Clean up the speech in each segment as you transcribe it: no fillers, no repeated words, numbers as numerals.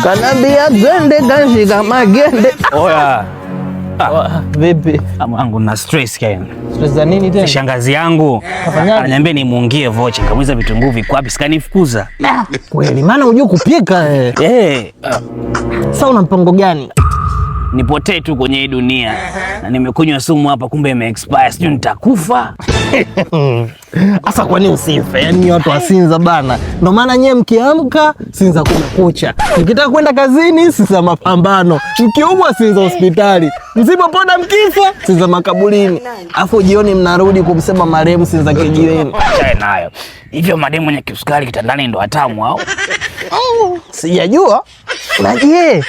Kanambia twende kanshika magende. Oya. Vipi? Mwanangu na stress Ken. Stress za nini tena? Shangazi yangu Kafanyaje? ananiambia nimuungie vocha, nikamuuliza vitunguu viko wapi, sikanifukuza. Kweli maana hujui kupika eh. Eh, Sasa una mpango gani? nipotee tu kwenye hii dunia na nimekunywa sumu hapa, kumbe ime expire, sijui nitakufa. Sasa kwa nini usife? Yaani watu wa Sinza bana. Ndio maana nyewe mkiamka Sinza kumekucha. Mkitaka kwenda kazini Sinza mapambano. Mkiumwa Sinza hospitali. Msipopona mkifa Sinza makaburini. Afu jioni mnarudi kumsema marehemu Sinza kijiweni. Achana nayo. Hivyo mademu mwenye kisukari kitandani ndo watamu au? Sijajua. Na je,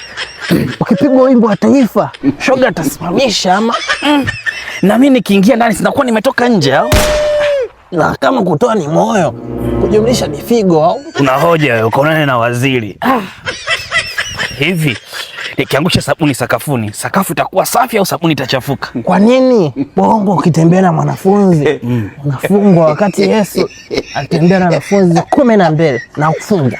ukipigwa wimbo wa taifa shoga atasimamisha ama? Na mimi nikiingia ndani sinakuwa nimetoka nje au? Na kama kutoa ni moyo, kujumlisha ni figo au? Una hoja wewe, ukaonane na waziri. Hivi nikiangusha sabuni sakafuni, sakafu itakuwa safi au sabuni itachafuka? Kwa nini bongo ukitembea na mwanafunzi unafungwa, wakati Yesu alitembea na wanafunzi 12 na kufunga?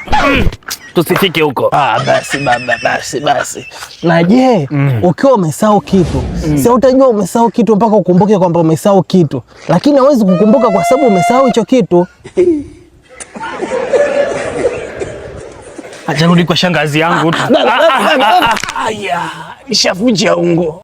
Tusifike huko. Ah, basi baba, basi basi. Na je, ukiwa umesahau kitu, si utajua umesahau kitu mpaka ukumbuke kwamba umesahau kitu, lakini hauwezi kukumbuka kwa sababu umesahau hicho kitu. Acha rudi kwa shangazi yangu. Baba, baba, baba. Aya, nishavunja ungo.